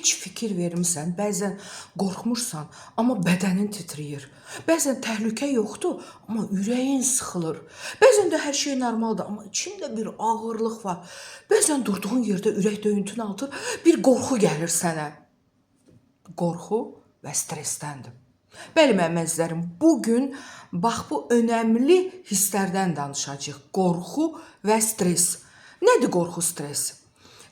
Heç fikir vermisən, bəzən qorxmursan, amma bədənin titrəyir. Bəzən təhlükə yoxdur, amma ürəyin sıxılır. Bəzən də hər şey normaldır, amma içində bir ağırlıq var. Bəzən durduğun yerdə ürək döyüntün artır, bir qorxu gəlir sənə. Qorxu və stressdəndir. Bəli, mənim əzizlərim, bu gün bax bu önəmli hisslərdən danışacağıq. Qorxu və stress. Nədir qorxu, stress?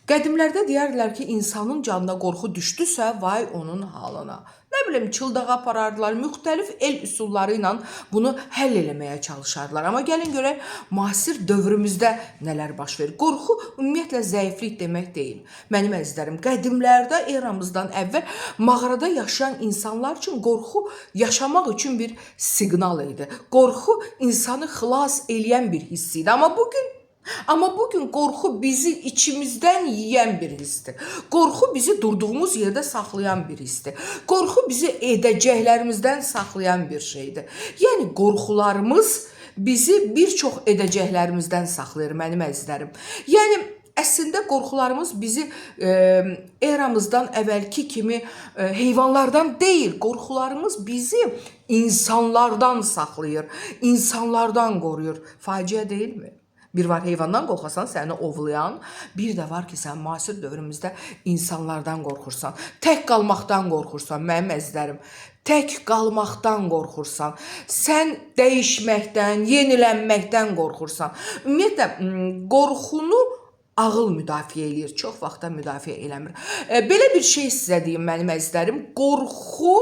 Qədimlərdə deyərdilər ki, insanın canına qorxu düşdüsə, vay onun halına. Nə bilim, çıldağa aparardılar, müxtəlif el üsulları ilə bunu həll eləməyə çalışardılar. Amma gəlin görək müasir dövrümüzdə nələr baş verir. Qorxu ümumiyyətlə zəiflik demək deyil. Mənim əzizlərim, qədimlərdə eramızdan əvvəl mağarada yaşayan insanlar üçün qorxu yaşamaq üçün bir siqnal idi. Qorxu insanı xilas eləyən bir hiss idi. Amma bugün qorxu bizi içimizdən yeyən bir hissdir. Qorxu bizi durduğumuz yerdə saxlayan bir hissdir. Qorxu bizi edəcəklərimizdən saxlayan bir şeydir. Yəni qorxularımız bizi bir çox edəcəklərimizdən saxlayır, mənim əzizlərim. Yəni əslində qorxularımız bizi eramızdan əvvəlki kimi heyvanlardan deyil, qorxularımız bizi insanlardan saxlayır, insanlardan qoruyur. Faciə deyilmi? Bir var heyvandan qorxasan, səni ovlayan, bir də var ki, sən müasir dövrümüzdə insanlardan qorxursan. Tək qalmaqdan qorxursan, mənim əzizlərim. Tək qalmaqdan qorxursan. Sən dəyişməkdən, yenilənməkdən qorxursan. Ümumiyyətlə qorxunu ağıl müdafiə eləyir, çox vaxt da müdafiə eləmir. Belə bir şey sizə deyim, mənim əzizlərim. Qorxu,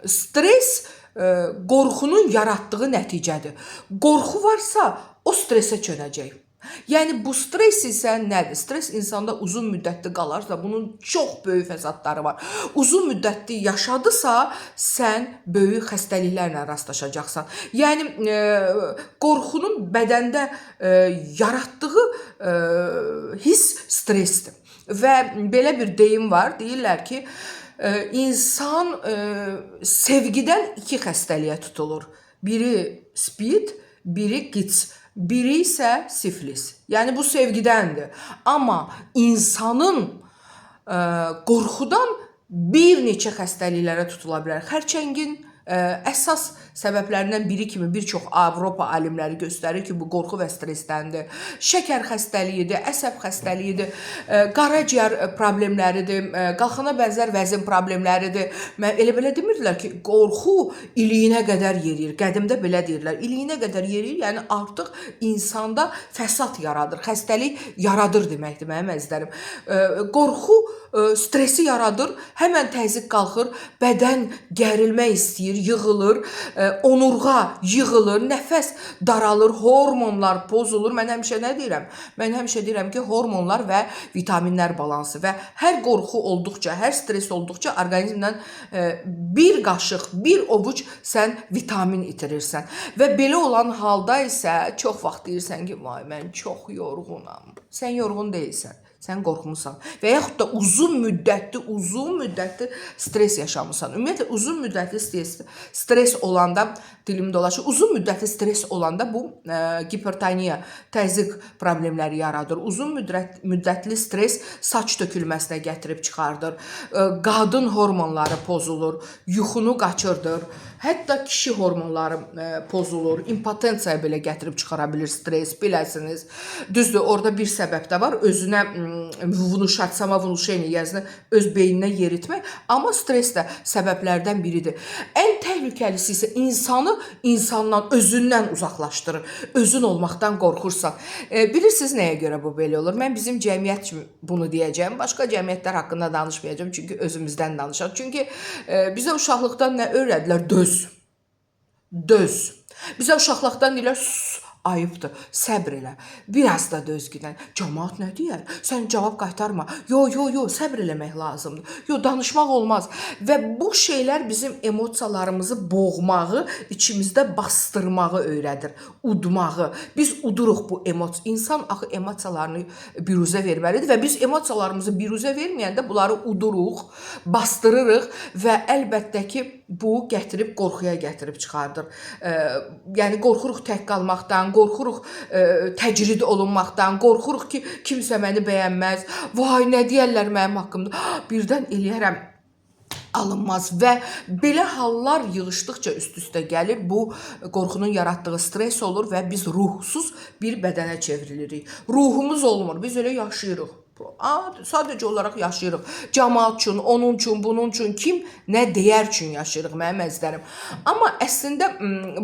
stres qorxunun yaratdığı nəticədir. Qorxu varsa, o stresə çönəcək. Yəni bu stres isə nədir? Stres insanda uzun müddətli qalarsa, bunun çox böyük fəsadları var. Uzun müddətli yaşadısa, sən böyük xəstəliklərlə rastlaşacaqsan. Yəni qorxunun bədəndə yaratdığı hiss stressdir. Və belə bir deyim var, deyirlər ki, insan sevgidən iki xəstəliyə tutulur. Biri SPID, biri QIDS, biri isə siflis. Yəni bu sevgidəndir. Amma insanın qorxudan bir neçə xəstəliklərə tutula bilər. Xərçəngin əsas səbəblərindən biri kimi bir çox Avropa alimləri göstərir ki, bu qorxu və stressdəndir. Şəkər xəstəliyidir, əsəb xəstəliyidir, qaraciyər problemləridir, qalxana bənzər vəzin problemləridir. Mən elə belə demirdilər ki, qorxu iliyinə qədər yeriyir. Qədimdə belə deyirlər. İliyinə qədər yeriyir, yəni artıq insanda fəsad yaradır, xəstəlik yaradır deməkdir, mənim əzizlərim. Qorxu stresi yaradır, həmən təzyiq qalxır, bədən gərilmək istəyir, yığılır, onurğa yığılır, nəfəs daralır, hormonlar pozulur. Mən həmişə nə deyirəm? Mən həmişə deyirəm ki, hormonlar və vitaminlər balansı və hər qorxu olduqca, hər stres olduqca orqanizmdən bir qaşıq, bir ovuc sən vitamin itirirsən. Və belə olan halda isə çox vaxt deyirsən ki, vay mən çox yorğunam. Sən yorğun deyilsən. Sən qorxmusan və yaxud da uzun müddətli stres yaşamısan. Ümumiyyətlə uzun müddətli stres olanda, dilim dolaşır. Uzun müddətli stres olanda bu gipertoniya, təzyiq problemləri yaradır. Uzun müddətli stres saç tökülməsinə gətirib çıxardır. Qadın hormonları pozulur, yuxunu qaçırdır. Hətta kişi hormonları pozulur, impotensiyaya belə gətirib çıxara bilir stres, biləsiniz. Düzdür, orada bir səbəb də var. Özünə vnuşat, samovnuşение, yəni öz beyninə yeritmək, amma stres də səbəblərdən biridir. Ən təhlükəlisi isə insanı insandan, özündən uzaqlaşdırır. Özün olmaqdan qorxursan. Bilirsiniz nəyə görə bu belə olur? Mən bizim cəmiyyət üçün bunu deyəcəyəm. Başqa cəmiyyətlər haqqında danışmayacağam, çünki özümüzdən danışaq. Çünki bizə uşaqlıqdan nə öyrədilər? Döz. Döz. Bizə uşaqlıqdan deyirlər, sus, ayıbdır, səbr elə. Biraz da döz gidən. Camaat nə deyər? Sən cavab qaytarma. Yo, yo, yo, səbr eləmək lazımdır. Yo, danışmaq olmaz. Və bu şeylər bizim emosiyalarımızı boğmağı, içimizdə bastırmağı öyrədir. Udmağı. Biz uduruq bu emosiya. İnsan axı emosiyalarını biruzə verməlidir və biz emosiyalarımızı biruzə verməyəndə bunları uduruq, bastırırıq və əlbəttə ki, bu gətirib qorxuya gətirib çıxardır. Yəni qorxuruq tək qalmaqdan, qorxuruq təcrid olunmaqdan, qorxuruq ki, kimsə məni bəyənməz. Vay, nə deyərlər mənim haqqımda? Birdən eləyərəm alınmaz və belə hallar yığışdıqca üst-üstə gəlir, bu qorxunun yaratdığı stres olur və biz ruhsuz bir bədənə çevrilirik. Ruhumuz olmur, biz elə yaşayırıq. Sadəcə olaraq yaşayırıq. Camaat üçün, onun üçün, bunun üçün, kim nə deyər üçün yaşayırıq mənim əzizlərim. Amma əslində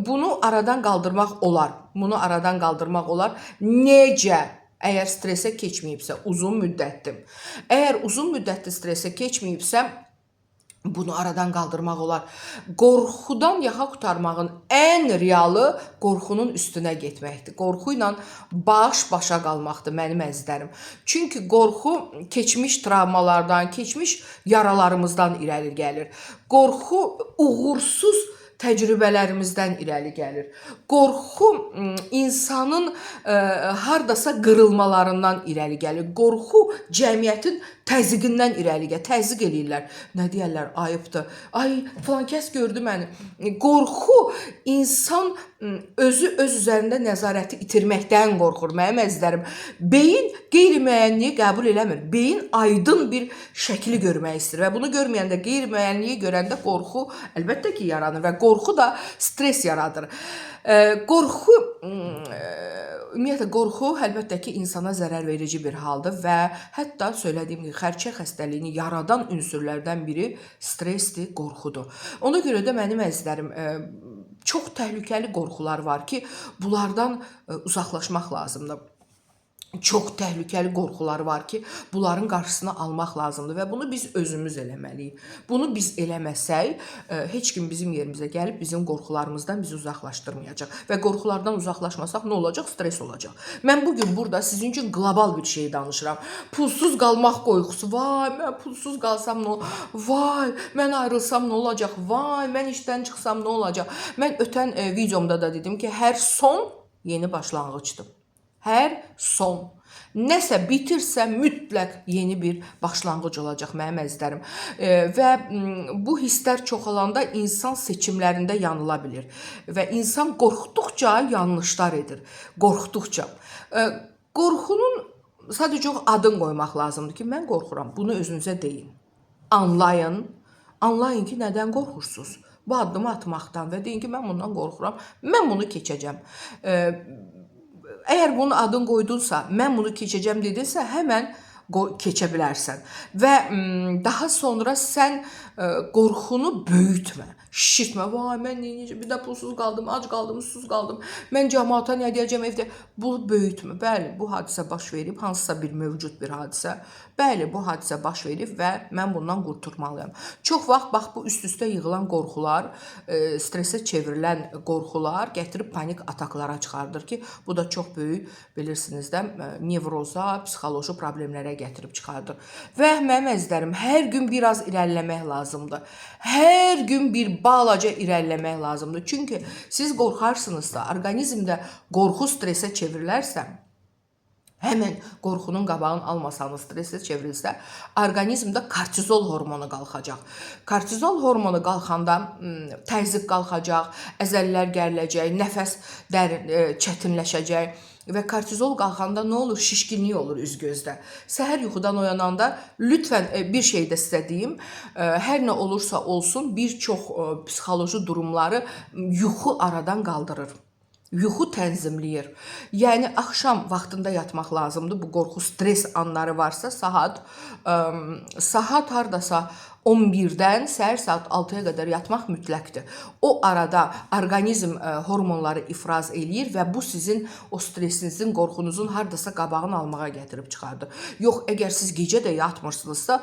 bunu aradan qaldırmaq olar. Bunu aradan qaldırmaq olar. Necə? Əgər stresə keçməyibsə uzun müddətdir. Əgər uzun müddətli stresə keçməyibsə, bunu aradan qaldırmaq olar. Qorxudan yaxa qurtarmağın ən realı qorxunun üstünə getməkdir. Qorxu ilə baş-başa qalmaqdır mənim əzizlərim. Çünki qorxu keçmiş travmalardan, keçmiş yaralarımızdan irəli gəlir. Qorxu uğursuz təcrübələrimizdən irəli gəlir. Qorxu insanın hardasa qırılmalarından irəli gəlir. Qorxu cəmiyyətin təzyiqindən irəli gəlir. Təzyiq eləyirlər. Nə deyərlər? Ayıbdır. Ay, filan kəs gördü məni. Qorxu insan özü öz üzərində nəzarəti itirməkdən qorxur mənim əzizlərim. Beyin qeyri-müəyyənliyi qəbul eləmir. Beyin aydın bir şəkli görmək istəyir və bunu görməyəndə, qeyri-müəyyənliyi görəndə qorxu əlbəttə ki yaranır və qorxu da stres yaradır. Qorxu ümumiyyətlə qorxu əlbəttə ki insana zərər verici bir haldır və hətta söylədiyim kimi xərçəng xəstəliyini yaradan ünsürlərdən biri stresdir, qorxudur. Ona görə də mənim əzizlərim, çox təhlükəli qorxular var ki, bunlardan uzaqlaşmaq lazımdır. Çox təhlükəli qorxular var ki, bunların qarşısını almaq lazımdır və bunu biz özümüz eləməliyik. Bunu biz eləməsək, heç kim bizim yerimizə gəlib bizim qorxularımızdan bizi uzaqlaşdırmayacaq. Və qorxulardan uzaqlaşmasaq nə olacaq? Stres olacaq. Mən bu gün burada sizin üçün qlobal bir şey danışıram. Pulsuz qalmaq qorxusu. Vay, mən pulsuz qalsam nə olacaq? Vay, mən ayrılsam nə olacaq? Vay, mən işdən çıxsam nə olacaq? Mən ötən videomda da dedim ki, hər son yeni başlanğıcdır. Hər son. Nəsə bitirsə mütləq yeni bir başlanğıc olacaq mənim əzizlərim. Və bu hisslər çoxalanda insan seçimlərində yanıla bilir və insan qorxduqca yanlışlar edir. Qorxduqca. Qorxunun sadəcə adını qoymaq lazımdır ki, mən qorxuram. Bunu özünüzə deyin. Anlayın. Anlayın ki, nədən qorxursunuz? Bu addımı atmaqdan və deyin ki, mən bundan qorxuram. Mən bunu keçəcəm. Əgər bunun adını qoydunsa, mən bunu keçəcəm dedinsə, həmən keçə bilərsən. Və daha sonra sən qorxunu böyütmə, şişirtmə. Vay, mən nə edəcəm? Bir də pulsuz qaldım, ac qaldım, susuz qaldım. Mən camaata nə deyəcəm evdə? Bunu böyütmə. Bəli, bu hadisə baş verib, hansısa bir mövcud bir hadisə. Bəli, bu hadisə baş verib və mən bundan qurtulmalıyam. Çox vaxt bax bu üst-üstə yığılan qorxular, stresə çevrilən qorxular gətirib panik ataklara çıxardır ki, bu da çox böyük, bilirsiniz də, nevroza, psixoloji problemlərə gətirib çıxardır. Və mənim əzizlərim, hər gün biraz irəliləmək lazımdır. Hər gün bir balaca irəliləmək lazımdır. Çünki siz qorxarsınızsa, orqanizmdə qorxu stresə çevrilərsə, həmən qorxunun qabağını almasanız, stresə çevrilsə, orqanizmdə kortizol hormonu qalxacaq. Kortizol hormonu qalxanda təzyiq qalxacaq, əzələlər gəriləcək, nəfəs çətinləşəcək və kortizol qalxanda nə olur? Şişkinlik olur üz-gözdə. Səhər yuxudan oyananda lütfən bir şey də sizə deyim, hər nə olursa olsun bir çox psixoloji durumları yuxu aradan qaldırır. Yuxu tənzimləyir. Yəni axşam vaxtında yatmaq lazımdır. Bu qorxu, stres anları varsa saat hardasa 11-dən səhər saat 6-ya qədər yatmaq mütləqdir. O arada orqanizm hormonları ifraz eləyir və bu sizin o stresinizin, qorxunuzun hardasa qabağını almağa gətirib çıxardır. Yox, əgər siz gecə də yatmırsınızsa,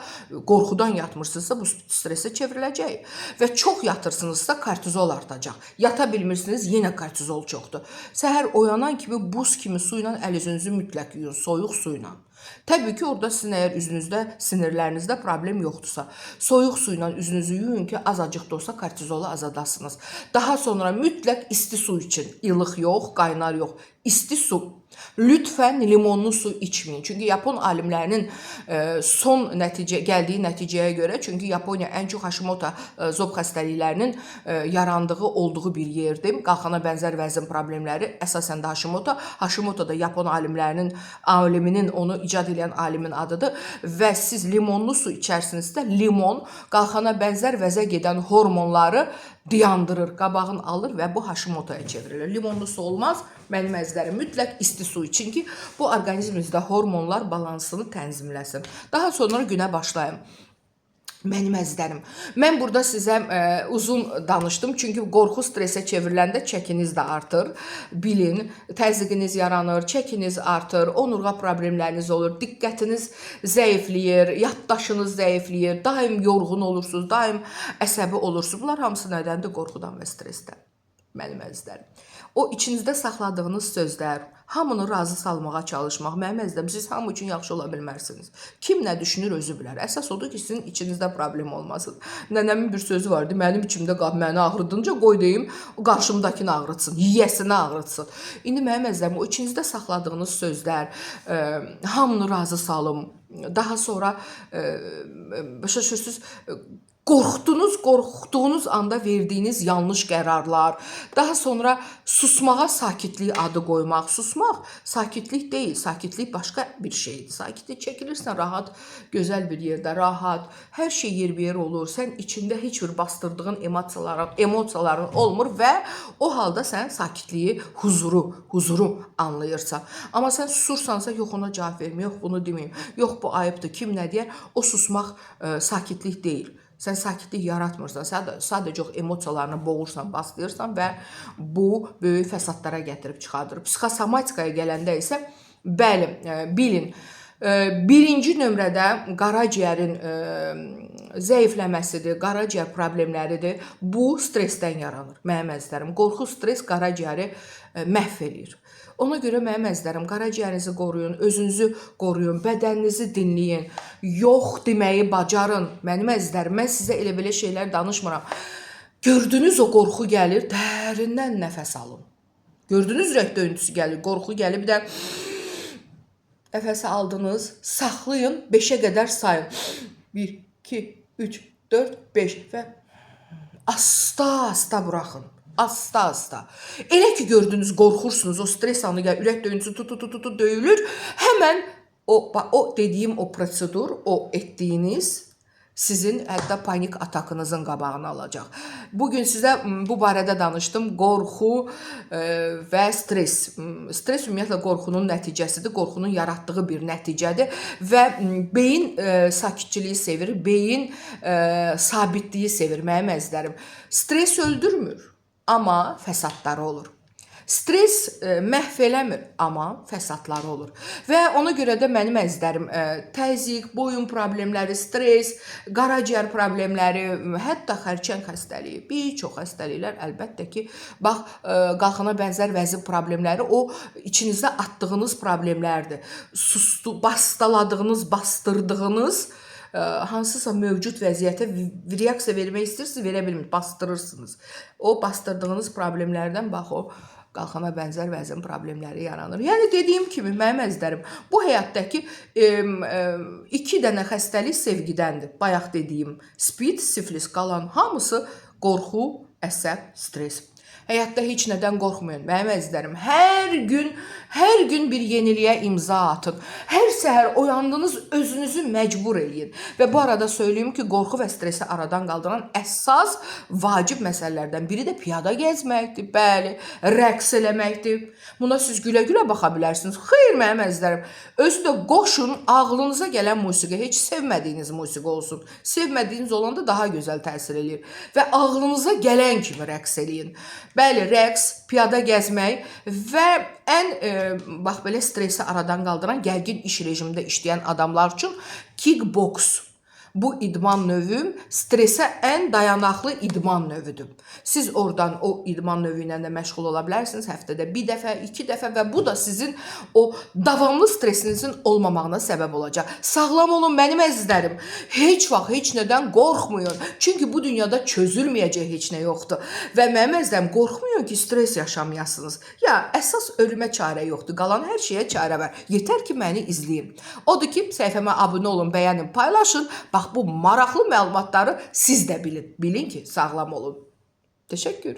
qorxudan yatmırsınızsa bu stresə çevriləcək və çox yatırsınızsa kortizol artacaq. Yata bilmirsiniz, yenə kortizol çoxdur. Səhər oyanan kimi buz kimi su ilə əl üzünüzü mütləq yuyun, soyuq su ilə. Təbii ki, orada sizin əgər üzünüzdə, sinirlərinizdə problem yoxdursa, soyuq su ilə üzünüzü yuyun ki, azacıq da olsa kortizolu azaldasınız. Daha sonra mütləq isti su için, ilıq yox, qaynar yox, isti su. Lütfən limonlu su içməyin. Çünki Yapon alimlərinin son nəticə gəldiyi nəticəyə görə, çünki Yaponiya ən çox Hashimoto zob xəstəliklərinin yarandığı olduğu bir yerdir. Qalxana bənzər vəzin problemləri, əsasən də Hashimoto. Hashimoto da Yapon alimlərinin aliminin onu icad edən alimin adıdır və siz limonlu su içərsinizsə, limon qalxana bənzər vəzə gedən hormonları dayandırır, qabağını alır və bu Hashimotoya çevrilir. Limonlu su olmaz. Mənim əzizlərim, mütləq isti su için ki, bu orqanizminizdə hormonlar balansını tənzimləsin. Daha sonra günə başlayın. Mənim əzizlərim, mən burada sizə uzun danışdım, çünki qorxu stressə çevriləndə çəkiniz də artır. Bilin, təzyiqiniz yaranır, çəkiniz artır, onurğa problemləriniz olur, diqqətiniz zəifləyir, yaddaşınız zəifləyir, daim yorğun olursunuz, daim əsəbi olursunuz. Bunlar hamısı nədəndir? Qorxudan və stressdən. Mənim əzizlərim. O içinizdə saxladığınız sözlər, hamını razı salmağa çalışmaq, mənim əzizlərim, siz hamı üçün yaxşı ola bilməzsiniz. Kim nə düşünür özü bilər. Əsas odur ki, sizin içinizdə problem olmasın. Nənəmin bir sözü vardı, mənim içimdə qab məni ağrıdınca qoy deyim, qarşımdakını ağrıtsın, yiyəsini ağrıtsın. İndi mənim əzizlərim, o içinizdə saxladığınız sözlər, hamını razı salım, daha sonra başa düşürsüz, qorxdunuz, qorxduğunuz anda verdiyiniz yanlış qərarlar, daha sonra susmağa sakitlik adı qoymaq. Susmaq sakitlik deyil, sakitlik başqa bir şeydir. Sakitlik çəkilirsən rahat, gözəl bir yerdə, rahat, hər şey yerbəyer olur. Sən içində heç bir bastırdığın emosiyaların olmur və o halda sən sakitliyi, huzuru anlayırsan. Amma sən susursansa, yox ona cavab verməyim, yox bunu deməyim, yox bu ayıbdır, kim nə deyər, o susmaq sakitlik deyil. Sən sakitlik yaratmırsan, sadəcə o emosiyalarını boğursan, bastırırsan və bu böyük fəsadlara gətirib çıxardır. Psixosomatikaya gələndə isə, bəli, bilin, birinci nömrədə qaraciyərin zəifləməsidir, qaraciyər problemləridir. Bu stressdən yaranır, mənim əzizlərim. Qorxu, stress qaraciyəri məhv eləyir. Ona görə mənim əzizlərim, qaraciyərinizi qoruyun, özünüzü qoruyun, bədəninizi dinləyin, yox deməyi bacarın. Mənim əzizlərim, mən sizə elə belə şeylər danışmıram. Gördünüz o qorxu gəlir, dərindən nəfəs alın. Gördünüz ürək döyüntüsü gəlir, qorxu gəlir, bir də nəfəsi aldınız, saxlayın, 5-ə qədər sayın. 1, 2, 3, 4, 5 və asta-asta buraxın. Asta-asta. Elə ki gördünüz, qorxursunuz, o stres anı gəlir, ürək döyüntüsü tu döyülür. Həmən o dediyim o prosedur, o etdiyiniz sizin hətta panik atakınızın qabağını alacaq. Bugün sizə bu barədə danışdım. Qorxu və stres. Stres ümumiyyətlə qorxunun nəticəsidir, qorxunun yaratdığı bir nəticədir və beyin sakitçiliyi sevir, beyin sabitliyi sevir, mənim əzizlərim. Stres öldürmür, amma fəsadları olur. Stres məhv eləmir, amma fəsadları olur. Və ona görə də mənim əzizlərim, təzyiq, boyun problemləri, stres, qaraciyər problemləri, hətta xərçəng xəstəliyi, bir çox xəstəliklər əlbəttə ki, bax, qalxana bənzər vəzin problemləri o içinizdə atdığınız problemlərdir. Sustu, bastaladığınız, bastırdığınız hansısa mövcud vəziyyətə reaksiya vermək istəyirsiniz, verə bilmirsiniz, bastırırsınız. O bastırdığınız problemlərdən bax o qalxana bənzər vəzin problemləri yaranır. Yəni dediyim kimi mənim əzizlərim, bu həyatdakı iki dənə xəstəlik sevgidəndir. Bayaq dediyim SPID, siflis, qalan hamısı qorxu, əsəb, stres. Həyatda heç nədən qorxmayın mənim əzizlərim. Hər gün bir yeniliyə imza atın. Hər səhər oyandınız, özünüzü məcbur eləyin. Və bu arada söyləyim ki, qorxu və stresi aradan qaldıran əsas vacib məsələlərdən biri də piyada gəzməkdir. Bəli, rəqs eləməkdir. Buna siz gülə-gülə baxa bilərsiniz. Xeyr mənim əzizlərim, özü də qoşun ağlınıza gələn musiqi, heç sevmədiyiniz musiqi olsun. Sevmədiyiniz olanda daha gözəl təsir eləyir və ağlınıza gələn kimi rəqs eləyin. Bəli, rəqs, piyada gəzmək və ən bax belə stresi aradan qaldıran gərgin iş rejimində işləyən adamlar üçün kickboks. Bu idman növüm stresə ən dayanaqlı idman növüdür. Siz oradan o idman növü ilə də məşğul ola bilərsiniz həftədə bir dəfə, 2 dəfə və bu da sizin o davamlı stresinizin olmamağına səbəb olacaq. Sağlam olun mənim əzizlərim. Heç vaxt heç nədən qorxmayın. Çünki bu dünyada çözülməyəcək heç nə yoxdur. Və mənim əzizlərim, qorxmayın ki, stres yaşamayasınız. Ya əsas ölümə çarə yoxdur. Qalan hər şeyə çarə var. Yetər ki, məni izləyin. Odur ki, səhifəmə abunə olun, bəyənin, paylaşın. Bax bu maraqlı məlumatları siz də bilin. Bilin ki, sağlam olun. Təşəkkür.